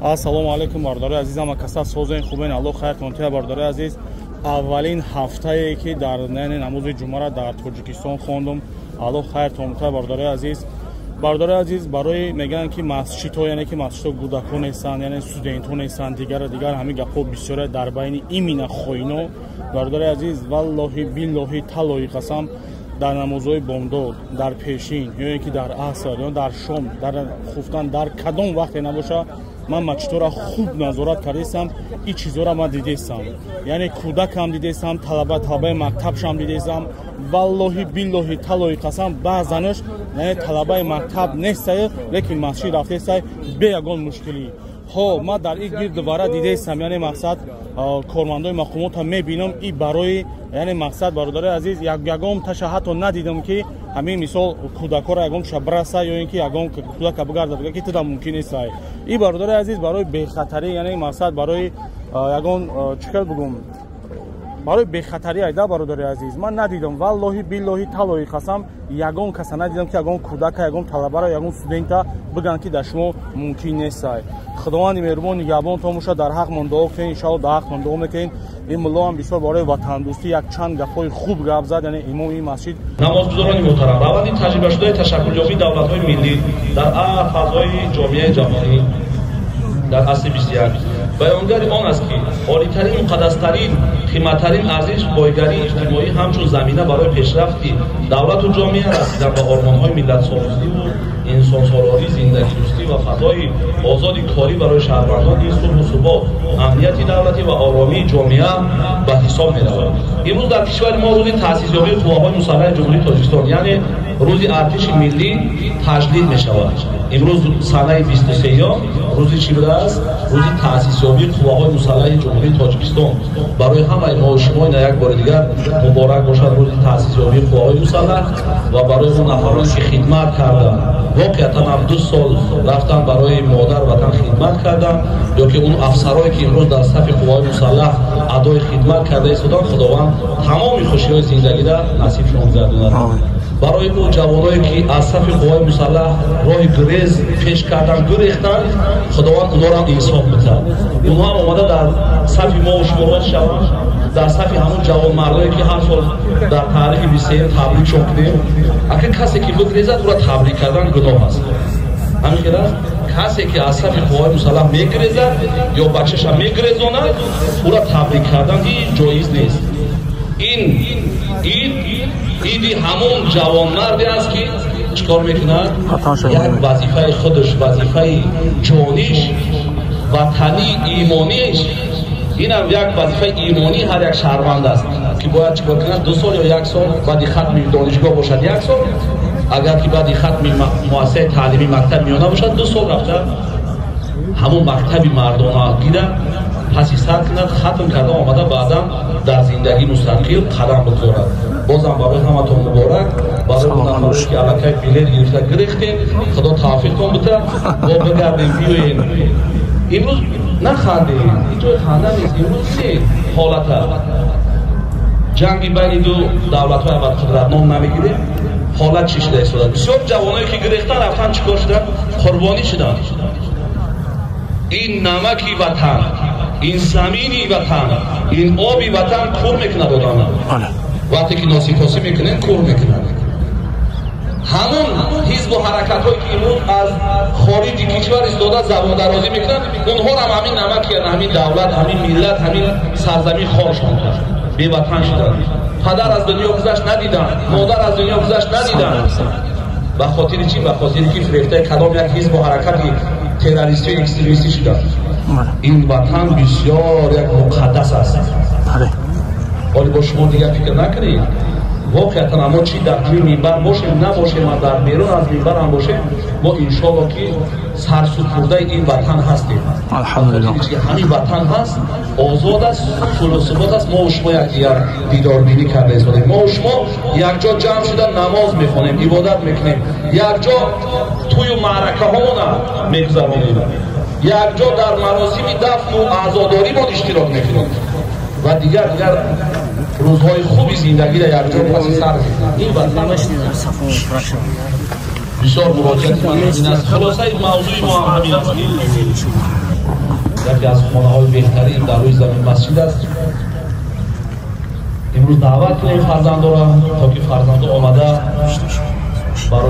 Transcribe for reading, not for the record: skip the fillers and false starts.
Ассалому алайкум, бародарои азиз, ҳама каса созен, хубен, Аллоҳ хайртон тия. Бародарои азиз, аввалин ҳафтае ки дар намози ҷумъаро дар Тоҷикистон хондум, Аллоҳ хайртон тия, бародарои азиз. Бародарои азиз, барои мегӯянд ки масҷидҳо, яъне ки масҷидҳо кӯдакҳо нестанд, яъне студентҳо нестанд, дигар дигар ҳамин гапҳо бисёре дар байни имина хоино. Бародарои азиз, валлоҳи биллоҳи таллоҳи қасам, дар намозҳои бомдод, дар пешин ё ин ки дар аср ё дар шом, дар хуфтан, дар кадом вақте набоша, ман масҷидҳоро хуб назорат кардастам. Ин чизҳоро ман дидестам, яъне кӯдакам дидестам, талаба, талабаи мактабшам дидестам. Валлоҳи биллоҳи таллоҳи қасам, баъзанаш яъне талабаи мактаб нестай, лекин масҷид рафтестай бе ягон мушкилӣ. Ҳо, ман дар ин гирду вара дидестам, яъне мақсад, кормандои мақомота мебинам. И барои яъне мақсад, бародарои азиз, ягон таша ҳатто надидам, ки ҳамин мисол кӯдакҳоро ягон таша бираса ё ин ки ягон кӯдака бигарда, бига ки туда мумкин нестай. И бародарои азиз, барои бехатарӣ, яъне мақсад, барои ягон чӣ хел бигӯм, барои бехатарӣ айда. Бародари азиз, ман надидам, валлоҳи биллоҳи таллоҳи қасам, ягон каса надидам, ки ягон кӯдака, ягон талабаро, ягон студента бигӯянд, ки дар шумо мумкин нестай. Худованди меҳрубон нигаҳбонтон бошад. Дар ҳақмон дуо кунед, иншоалло дар ҳақмон дуо мекунед. Ин мулло ҳам бисёр барои ватандӯстӣ як чанд гапҳои хуб гап зад, яъне имоми ин масҷид. Намозгузорони муҳтарам, раванди таҷрибашудаи ташаккулёбии давлатҳои миллӣ дар фазои ҷомеаи ҷаҳонӣ дар асри 21 баёнгари он аст, ки олитарин, муқаддастарин, қиматтарин арзиш, бойгарии иҷтимоӣ, ҳамчун замина барои пешрафти давлату ҷомеа, расидан ба ормонҳои миллатсозиву инсонсолорӣ, зиндагидӯстӣ ва фазои озоди корӣ барои шаҳрвандон, ин сулҳу субот, амнияти давлатӣ ва оромии ҷомеа ба ҳисоб меравад. Имрӯз дар кишвари мо рӯзи таъсисёбии қувваҳои мусаллаҳи Ҷумҳурии Тоҷикистон, яъне рӯзи артиши миллӣ таҷлил мешавад. Имрӯз санаи 23-юм рӯзи чӣ будааст? Рӯзи таъсисёбии қувваҳои мусаллаҳи Ҷумҳурии Тоҷикистон. Барои ҳамаи мо шумо ина як бори дигар муборак бошад рӯзи таъсисёбии қувваҳои мусаллаҳ ва барои он нафароне, ки хидмат карданд, воқеатан ҳам 2 сол рафтан барои модар ватан хидмат карданд, ё ки он афсарое, ки имрӯз дар сафи қувваҳои мусаллаҳ адои хидмат карда истоданд, Худованд тамоми хушиҳои зиндагида насибшон гардонад. Барои ӯ ҷавоное, ки аз сафи қувваҳои мусаллаҳ роҳи гурез пеш кардан, гурехтанд, Худованд онҳоро инсоф битад, онҳо ҳам омада дар сафи мо шумо рост шаванд, дар сафи ҳамон ҷавонмардое, ки ҳар сол дар таърихи 23-юм табрикшон кунем. Агар касе ки бигрезад, ӯро табрик кардан гуноҳ аст. Ҳамин хел аст. Касе ки аз сафи қувваҳои мусаллаҳ мегирезад ё бачаша мегирезонад, ӯро табрик кардан ҳеҷ ҷоиз нест. Ин ид иди ҳамон ҷавонмарде аст, ки чӣ кор мекунад? Як вазифаи худаш, вазифаи ҷониш, ватанӣ, имониш. Инам як вазифаи имонии ҳар як шаҳрванд аст, ки бояд чӣ кор кунад? 2 сол ё як сол баъди хатми донишгоҳ бошад, як сол, агар ки баъди хатми муассисаи таълимӣ, мактаб миёна бошад, 2 сол рафта ҳамон мактаби мардонагира паси сар кунад, хатм карда омада, баъдан дар зиндагӣ мустақил қадам бигзорад. Бозам барои ҳаматон муборак. Барои он нафаре, ки аллакай билет гирифта гирехтем, Худо тавфиқтон бита, бо бигардем, биёем. Имрӯз нахандем, ин ҷои ханда нест. Имрӯз не ҳолата ҷанги байни ду давлатҳои абарқудрат ном намегирем, ҳолат чӣ шуда истода. Бисёр ҷавоное, ки гирехтан рафтан, чӣ кор шуданд? Қурбонӣ шуданд. Ин намаки ватан, ин замини ватан, ин оби ватан кур мекунад одамро. Вақте ки носипосӣ мекунем, кур мекунад. Ҳамон ҳизбу ҳаракатҳое, ки имрӯз аз хориҷи кишвар истода забондарозӣ мекунанд, онҳорам ҳамин намаки ҳамин давлат, ҳамин миллат, ҳамин сарзамин хоршон кард. Беватан шуданд. Падар аз дунё гузашт, надиданд, модар аз дунё гузашт, надиданд. Ба хотири чӣ? Ба хотири ки фирефтаи кадом як ҳизбу ҳаракати террористию экстремистӣ шуданд. Ин ватан бисёр як муқаддас аст. Ҳоли бо шумо дигар фикр накунед. Воқеатан мо чӣ дар ҷӯи минбар бошем, набошем, ва дар берун аз минбарам бошем, мо иншоалло ки сарсупурдаи ин ватан ҳастем. Ҳамин ватан ҳаст, озод аст, сулҳу субот аст. Мо шумо якдигар дидорбинӣ карда истодем, мо шумо якҷо ҷамъ шуда намоз мехонем, ибодат мекунем, якҷо тӯю маъракаҳомона мегузаронем, якҷо дар маросими дафну аъзодоримон иштирок мекунем ва дигар дигар рӯзҳои хуби зиндагиро якҷо паси сар мекунем. Ин ватан бисёр муроҷиати ман ин аст. Хулосаи мавзӯи мо ҳам ҳамин аст. Яке аз хонаҳои беҳтарин дар рӯи замин масҷид аст. Имрӯз даъват кунем фарзандора, то ки фарзандо омада барои